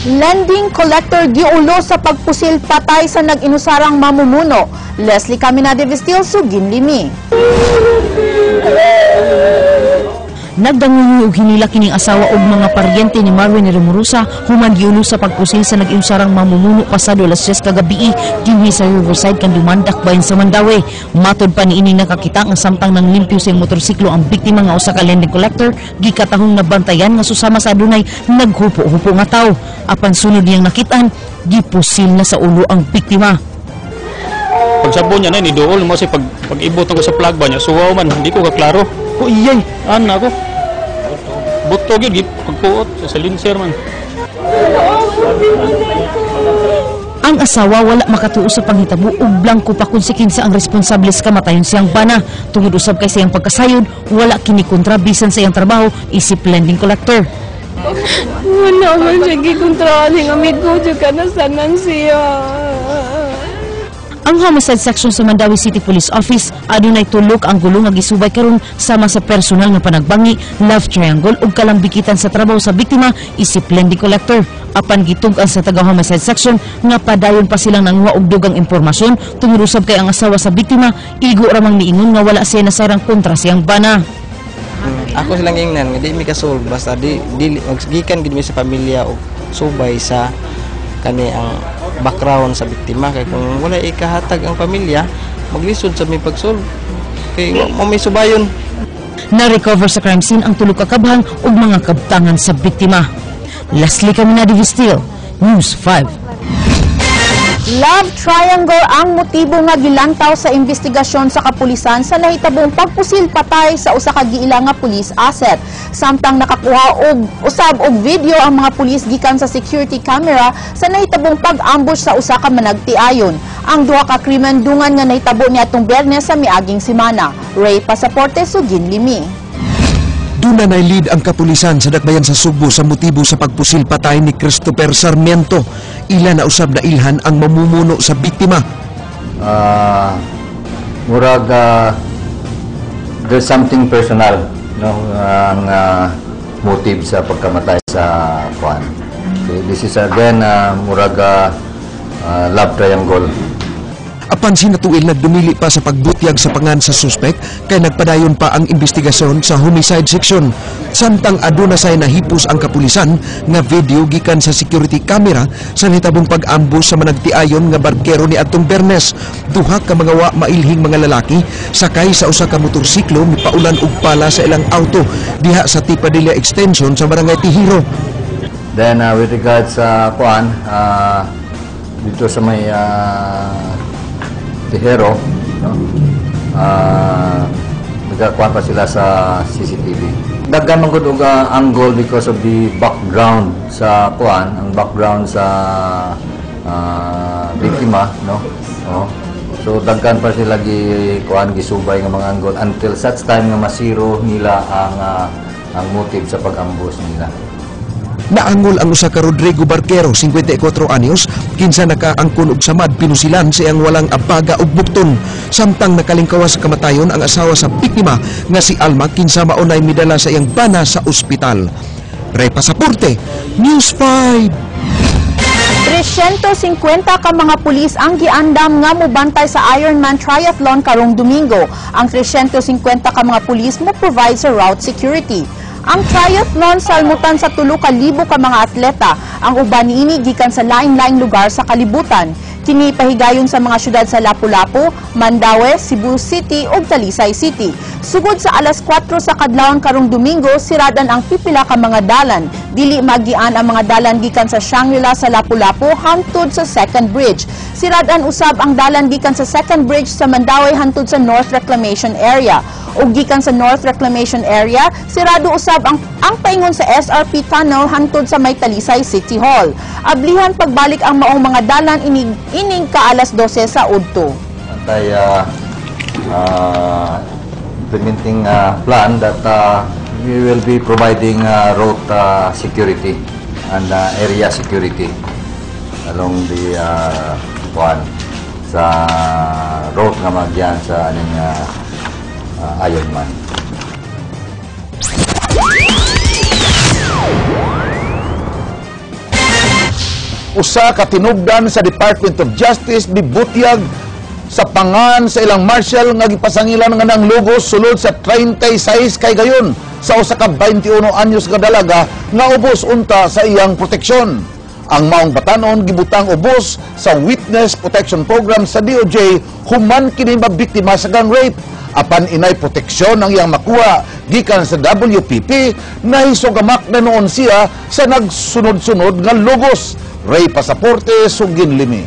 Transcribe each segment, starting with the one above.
Lending collector giulo sa pagpusil patay sa nag-inusarang mamumuno. Leslie Caminade Vestil, Suginlimi. Nagdanguyoy og hinila kining asawa og mga paryente ni Marvin Romurosa human giulo sa pagpusil sa nag-inusarang mamumuno pasado alas 10 kagabii dinhi sa Riverside kan Dumandak bahin sa Mandaue. Matod pa niini, nakakita nga samtang nang limpyo sa iyang motorsiklo ang biktima nga usa ka lending collector, gikatahong nabantayan nga susama sa adunay naghupo-hupo nga tawo. Apan sunod niyang nakitaan, gipusil na sa ulo ang biktima. Pagsabon niya na ni duol mo si pag ibot ko sa plug ba niya, suwaw man, hindi ko kaklaro. Ko iyay, ana ko. Buto gyud pagpuot sa silencer man. Ang asawa wala makatuo sa panghitabo ug blanko pa kung si kinsa ang responsable sa kamatayon siyang bana. Tungod usab kay sa iyang pagkasayod, wala kini kontra bisan sa iyang trabaho isip lending collector. Wala man siya gikontra ning amigo jud ka nasanan siya. Ang homicide section sa Mandaue City Police Office adunay tulok ang gulo nga gisubay karon sama sa personal nga panagbangi, love triangle ug kalambikitan sa trabaho sa biktima isip lending collector. Apan gitug-an sa taga homicide section nga padayon pa silang nanguha og dugang impormasyon tungod usab kay ang asawa sa biktima igo ramang niingon nga wala siya nasarang kontra siyang bana. Ako silang ingnan nga di mi kasolve basta di dili maggikan gid mi sa pamilya og subay sa kani ang background sa biktima kay kung wala ikahatag ang pamilya maglisod sa mi pagsolve kay wa mo may subayon. Na-recover sa crime scene ang tulo ka kabhang ug mga kabtangan sa biktima. Leslie Caminade Vestil, News 5. Love triangle ang motibo nga gilantaw sa investigasyon sa kapulisan sa nahitabong pagpusil patay sa usa ka giila nga police asset. Samtang nakakuha og usab og video ang mga pulis gikan sa security camera sa nahitabong pag-ambush sa usa ka managtiayon. Ang duha ka krimen dungan nga nahitabo niadtong Biyernes sa miaging semana. Ray Pasaporte, Suginlimi. Duna na lead ang kapulisan sa dakbayan sa Sugbo sa motibo sa pagpusil patay ni Christopher Sarmiento. Ila na usab na ilhan ang mamumuno sa biktima. Murag there's something personal, no, ang motive sa pagkamatay sa kuan. Okay, this is again murag love triangle. Apan sinatuil nagdumili pa sa pagbutyag sa pangan sa suspek kay nagpadayon pa ang investigasyon sa homicide section. Samtang aduna say nahipos ang kapulisan nga video gikan sa security camera sa nitabong pag-ambush sa managtiayon nga barkero ni atong Bernes. Duha ka mga wa mailhing mga lalaki sakay sa usa ka motorsiklo mipaulan og pala sa ilang auto diha sa Tipadilla Extension sa Barangay Tihiro. Then with regards sa kuan, dito sa may Tejero, no? Nagakuan pa sila sa CCTV. Daghan man gud og angle because of the background sa kuan, ang background sa biktima, no? Oh. So daghan pa sila gi kuan, gisubay nga mga angle until such time nga masiro nila ang motive sa pag-ambush nila. Naangol ang usa ka Rodrigo Barquero, 54 anyos, kinsa nakaangkon og samad pinusilan sa iyang walang abaga og bukton. Samtang nakalingkawas sa kamatayon ang asawa sa biktima nga si Alma, kinsa maunay midala sa iyang bana sa ospital. Ray Pasaporte, News 5. 350 ka mga pulis ang giandam nga mobantay sa Ironman Triathlon karong Domingo. Ang 350 ka mga pulis mo provide sa route security. Ang triathlon salmutan sa 3,000 ka mga atleta. Ang uban niini gikan sa lain-laing lugar sa kalibutan. Kini pahigayon sa mga syudad sa Lapu-Lapu, Mandaue, Cebu City ug Talisay City. Sugod sa alas 4 sa kadlawon karong Domingo, siradan ang pipila ka mga dalan. Dili magian ang mga dalan gikan sa Shangri-La sa Lapu-Lapu hangtod sa Second Bridge. Siradan usab ang dalan gikan sa Second Bridge sa Mandaue hangtod sa North Reclamation Area. Ug gikan sa North Reclamation Area, sirado usab ang paingon sa SRP Tunnel hangtod sa may Talisay City Hall. Ablihan pagbalik ang maong mga dalan ining ka alas 12 sa udto. Antay implementing plan that we will be providing road security and area security along the kuan sa road nga magyan sa aning Ironman. Usa ka tinubdan sa Department of Justice mibutyag sa pangan sa ilang marshal nga gipasangilan nga nang lugos sulod sa 36 kay gayon sa usa ka 21 anyos nga dalaga nga ubos unta sa iyang proteksyon. Ang maong batanon gibutang ubos sa Witness Protection Program sa DOJ human kini mabiktima sa gang rape. Apan inay proteksyon ang iyang makuha gikan sa WPP, nahisugamak na noon siya sa nagsunod-sunod nga lugos. Ray Pasaporte, Sugin Limi.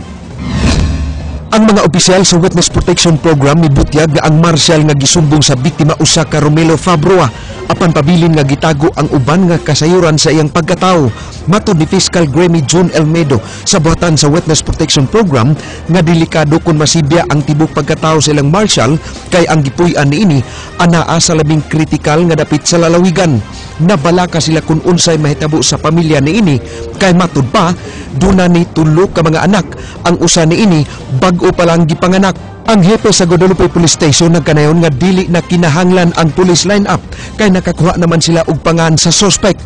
Ang mga opisyal sa Witness Protection Program mibutyag nga ang marshal nga gisumbong sa biktima usa ka Romelo Fabroa, apan pabilin nga gitago ang uban nga kasayuran sa iyang pagkatawo. Matod ni Fiscal Grammy June Elmedo sa buhatan sa Witness Protection Program nga delikado kung masibya ang tibok pagkatawo sa ilang marshal kay ang gipuy-an niini anaa sa labing kritikal nga dapit sa lalawigan. Nabalaka sila kung unsay mahitabo sa pamilya niini kay matud pa duna ni tulo ka mga anak, ang usa niini bag-o pa lang gipanganak. Ang hepe sa Guadalupe Police Station nagkanayon nga dili na kinahanglan ang police line-up kay nakakuha naman sila og pangan sa suspect.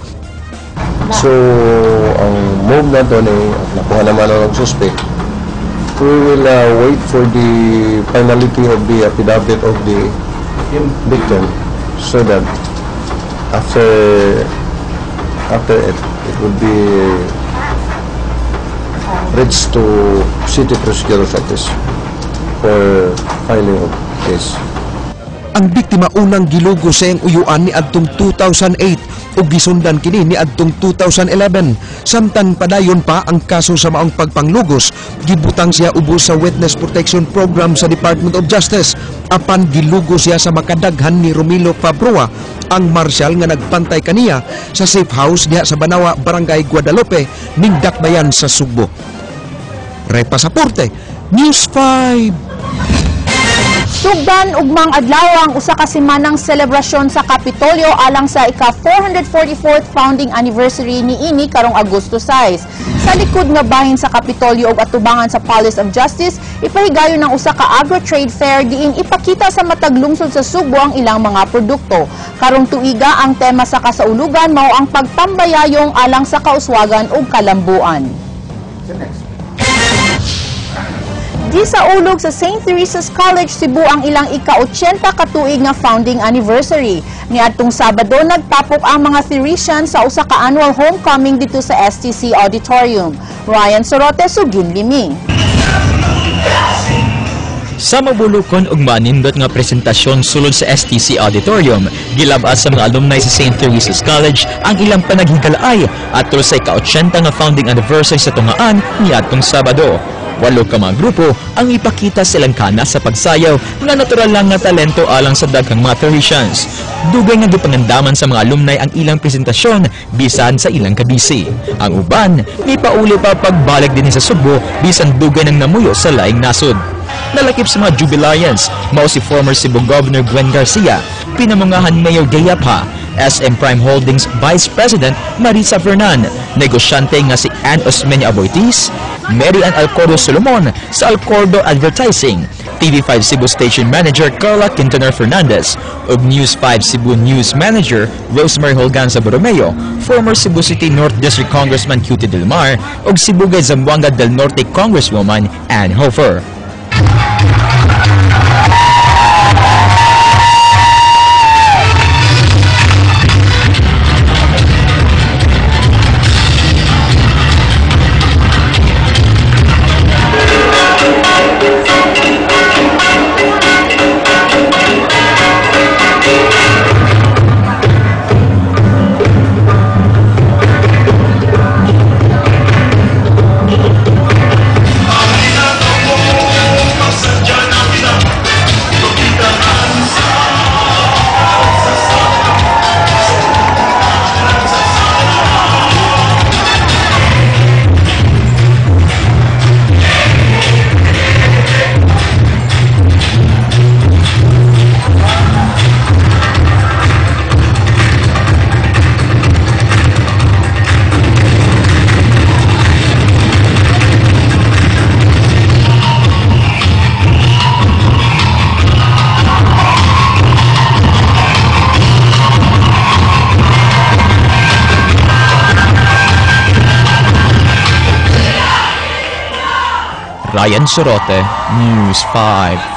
So, ang move na to ni nakuha naman ang suspect, we will wait for the finality of the affidavit of the victim so that after it would be reached to City Prosecutor's Office for filing of case. Ang biktima unang gilugo sa iyang uyuan ni adtong 2008 ug gisundan kini ni adtong 2011. Samtang padayon pa ang kaso sa maong pagpanglugos, gibutang siya ubos sa Witness Protection Program sa Department of Justice. Apan gilugo siya sa makadaghan ni Romilo Fabroa, ang marshal nga nagpantay kaniya sa safe house diha sa Banawa, Barangay Guadalupe, ning Dakbayan sa Sugbo. Ray Pasaporte, News 5. Tugdan ugmang adlaw ang usa ka semanang selebrasyon sa Kapitolyo alang sa ika-444th founding anniversary niini karong Agosto 6. Sa likod nga bahin sa Kapitolyo ug atubangan sa Palace of Justice, ipahigayon ang usa ka agro-trade fair diin ipakita sa matag lungsod sa Sugbo ang ilang mga produkto. Karong tuiga ang tema sa kasaulugan mao ang pagpambayayong alang sa kauswagan ug kalambuan. Di sa ulog sa St. Teresa's College, Cebu ang ilang ika-80 katuig nga founding anniversary. Niadtong Sabado, nagtapok ang mga Theresians sa usa ka annual homecoming dito sa STC Auditorium. Ryan Sorote, Sugin Limi. Sa mabulukon ug manindot nga presentasyon sulod sa STC Auditorium, gilabas sa mga alumni sa St. Teresa's College ang ilang panaghigalaay atol sa ika-80 nga founding anniversary sa tungaan niadtong Sabado. 8 ka mga grupo ang ipakita silang kana sa pagsayaw nga natural lang nga talento alang sa daghang mga Theresians. Dugay nga gipangandaman sa mga alumni ang ilang presentasyon bisan sa ilang kabisi. Ang uban, mipauli pa pagbalik din sa Sugbo bisan dugay nang namuyo sa laing nasod. Nalakip sa mga jubilarians, mao si former Cebu Governor Gwen Garcia, Pinamungahan Mayor Gay Yap, SM Prime Holdings Vice President Marisa Fernan, negosyante nga si Ann Osmeña Aboitiz, Mary Ann Alcordo Solomon sa Alcordo Advertising, TV5 Cebu Station Manager Carla Quintanar Fernandez, ug News 5 Cebu News Manager Rosemary Holganza Borromeo, former Cebu City North District Congressman Cutie Del Mar, ug Sibugay Zamboanga del Norte Congresswoman Ann Hofer. Ryan Sorote, News 5.